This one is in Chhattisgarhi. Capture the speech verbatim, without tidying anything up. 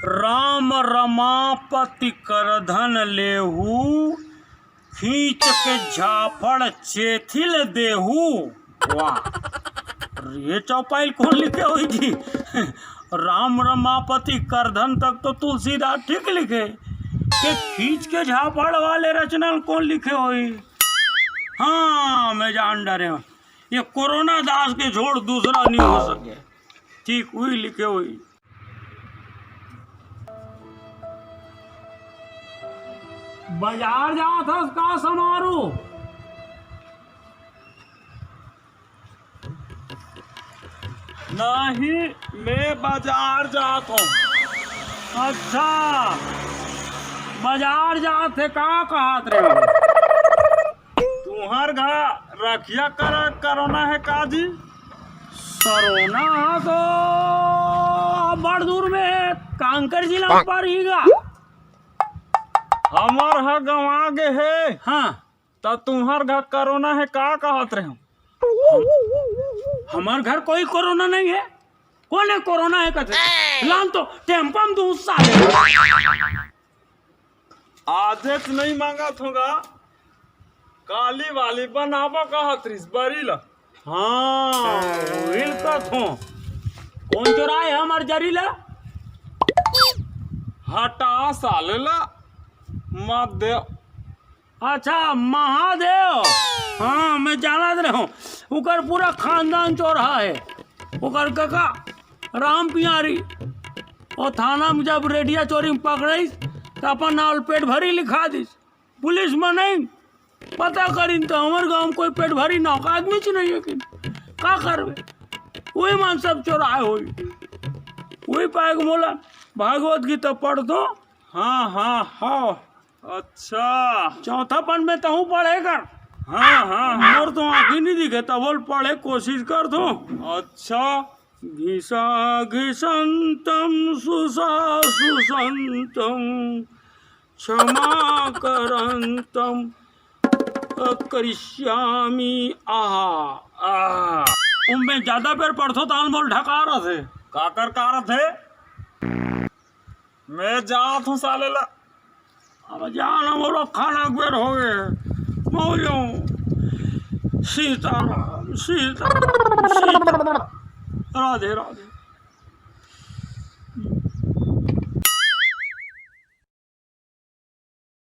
राम रमापति करधन लेहू, खींच के झापड़ चेथिल देहू। वाह, ये चौपाई ल कोन लिखे होही जी? राम रमापति करधन तक तो तुलसीदास ठीक लिखे, के खींच के झापड़ वाले रचना ल कोन लिखे होही? हाँ, मैं जान डरे हूँ, ये कोरोना दास के छोड़ दूसरा नहीं हो सके। ठीक उही लिखे होही। बजार जात हस का समारू? नहीं, मैं बजार जात हूँ। अच्छा, बजार जात हे का कहत रहे? तुहर घर रखिया कर कोरोना हे का जी? कोरोना ह तो बड़ दूर में हे, कांकर जिला ऊपर ही गा। हमर ह गंवा गे हे। हाँ। त तुहर घर कोरोना हे का कहत रहे? हमर घर कोई कोरोना नहीं है। कोन हे कोरोना हे कथे? लान तो टेम्पो में दू साले। आजेच नहीं मांगत हों गा, काली वाली बनाबो कहत रिस बरी ला। हाँ, उही ल कथों। कोन चोराय हमर जरी ला? हटा साले ला, मत दे। अच्छा, महादेव। हाँ, मैं जानत रहे हूँ, उकर पूरा खानदान चोरहा हे। उकर कका राम पियारी, वो थाना में जब रेडिया चोरी में पकड़ाइस, त अपन नाव पेट भरी लिखा दिस। पुलिस में नहीं पता करिन त हमर गांव में कोई पेट भरी नाव का आदमी च नहीं हे कि का करबे, उही मन सब चोराय होही। उही पाय के मोला भागवत गीता पढ़थों। हाँ, हाँ, हाँ। अच्छा। चौथापन में तहूँ पढ़े कर। हाँ, हाँ, हाँ। मोर तो आँखी नहीं दिखे, तभो ले पढ़े कोशिश करथों। अच्छा। घिसा घिसंतम सुसा सुसंतम क्षमा करंतम करिष्यामि। आहा, आहा। उम्मे ज्यादा बेर पढ़थों, तहान मोला ढकारथे। काकर कारथे? मैं जात हूँ साले ला। अब जाना मोला खाना के बेर होगे। मौजो। सीताराम, सीताराम, सीताराम। राधे राधे।